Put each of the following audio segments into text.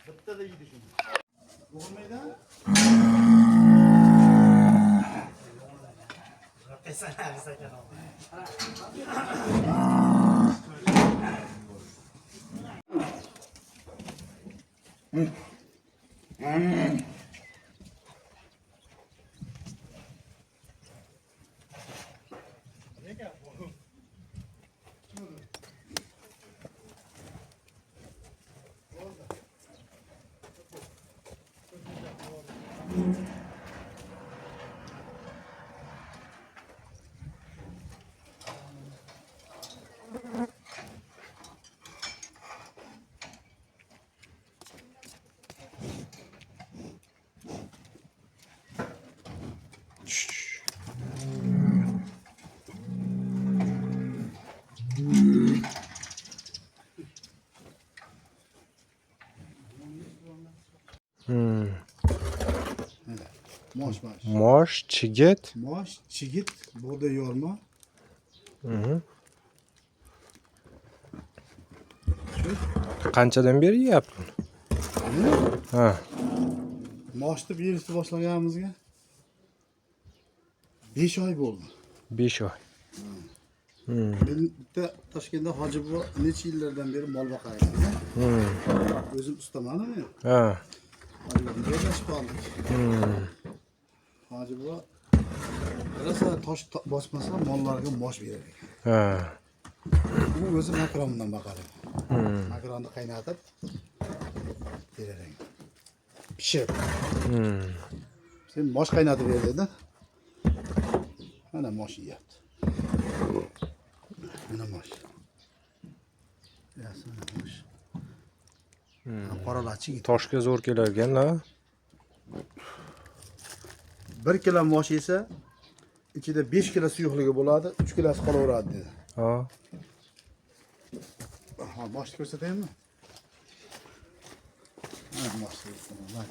Bittada yeydi shuni. Bo'g'ilmaydi? Mosh mosh. Mosh, chigit. Mosh, chigit, bug'doy yorma. Qanchadan beri yeyapti buni? Ha, Moshni berishni boshlaganimizga 5 oy bo'ldi. 5 oy. Men bitta Toshkentda Hoji buva necha yillardan beri mol boqar ekan. O'zim ustaman men. Ha. Hoji buva birlashib qoldik. Hoji buva rosa tosh bosmasa mollarga mosh berar ekan. Ha. U o'zi makrondan boqar ekan. Makronni qaynatib berar ekan. Pishirib. Sen mosh qaynatib ber dedi. Mana mosh yeyapti. Mana mosh. Yasi mana mosh. Mana qoralar chigit. Toshga zo'r kelar ekan-da. 1 kilo mosh yesa, ichida 5 kilo suyuqligi bo'ladi, 3 kilosi qolaveradi dedi. Ha. Ha, moshni ko'rsataymi? Mana moshni ko'rsataman.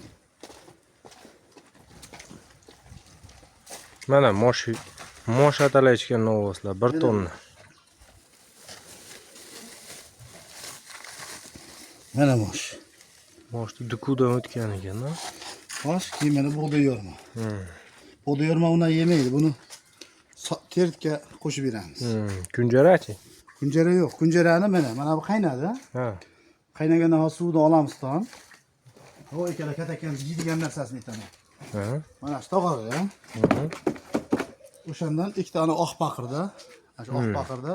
Mana mosh mosh atalayotgan novvoslar 1 tonna. Mana mosh. Moshni dukudan o'tgan ekan-da. Mosh, keyin mana bug'doy yorma. Bug'doy yorma undan yemaydi, buni tertga qo'shib beramiz. Kunjarachi? Kunjara yo'q. Kunjarani mana, mana bu qaynadi. Ha. Qaynagandan hozir suvni olamiz tom. O ikkala katakan yeydigan narsasini aytaman. Ha. Mana shu tog'ora. O'shandan ikkita ana oq paqirda, ana shu oq paqirda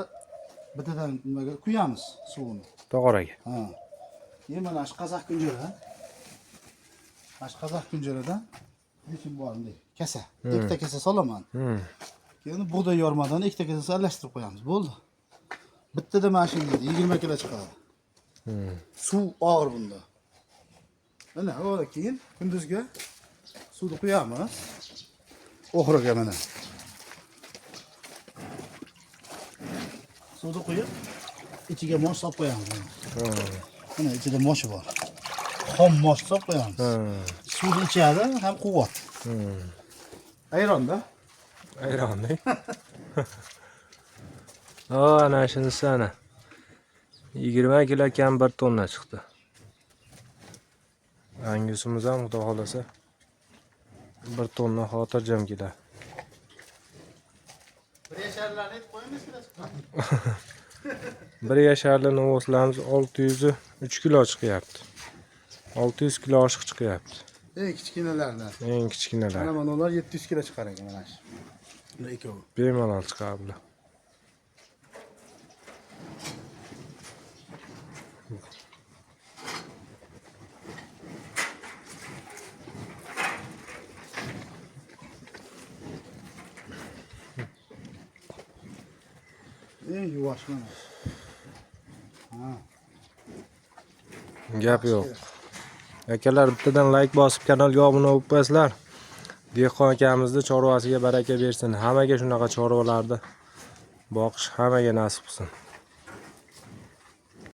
bittadan nimaga quyamiz suvini. Tog'oraga. Ha. Keyin mana shu qozoq kunjara. Mana shu qozoq kunjaradan nechun bor bunday kasa. Ikkita kasa solaman. Keyin bug'doy yormadan ikkita kasa aralashtirib qo'yamiz. Bo'ldi. Bittada mana shu yerda 20 kilo chiqadi. Suv og'ir bunda. Mana o'ra keyin kunduzga suvni quyamiz. Oxiriga mana. Suvni quyib ichiga mosh solib qo'yamiz. Mana. Mana ichida moshi bor. Xom mosh solib qo'yamiz. Suvni ichadi ham quvvat. Ayronda. Ayron. O, ana shunisi ana. 20 kilo kam 1 tonna chiqdi. Angusimiz ham xudo xolasa 1 tonna xotirjam keladi. Bir yasharlarni aytib qo'yamiz chiqadi. Bir yasharli novvoslarimiz 603 kilo chiqyapti. 600 kilo oshiq chiqyapti. Eng kichkinalardan. Eng kichkinalar. Mana mana ular 700 kilo chiqar ekan mana shu. Bular ikkovi. Bemalol chiqadi bular. Eng yuvosh mana. Ha. Gap yo'q. Akalar bittadan like bosib kanalga obuna bo'lib qo'yasizlar. Dehqon akamizni chorvasiga baraka bersin. Hammaga shunaqa chorvalarni boqish hammaga nasib qilsin.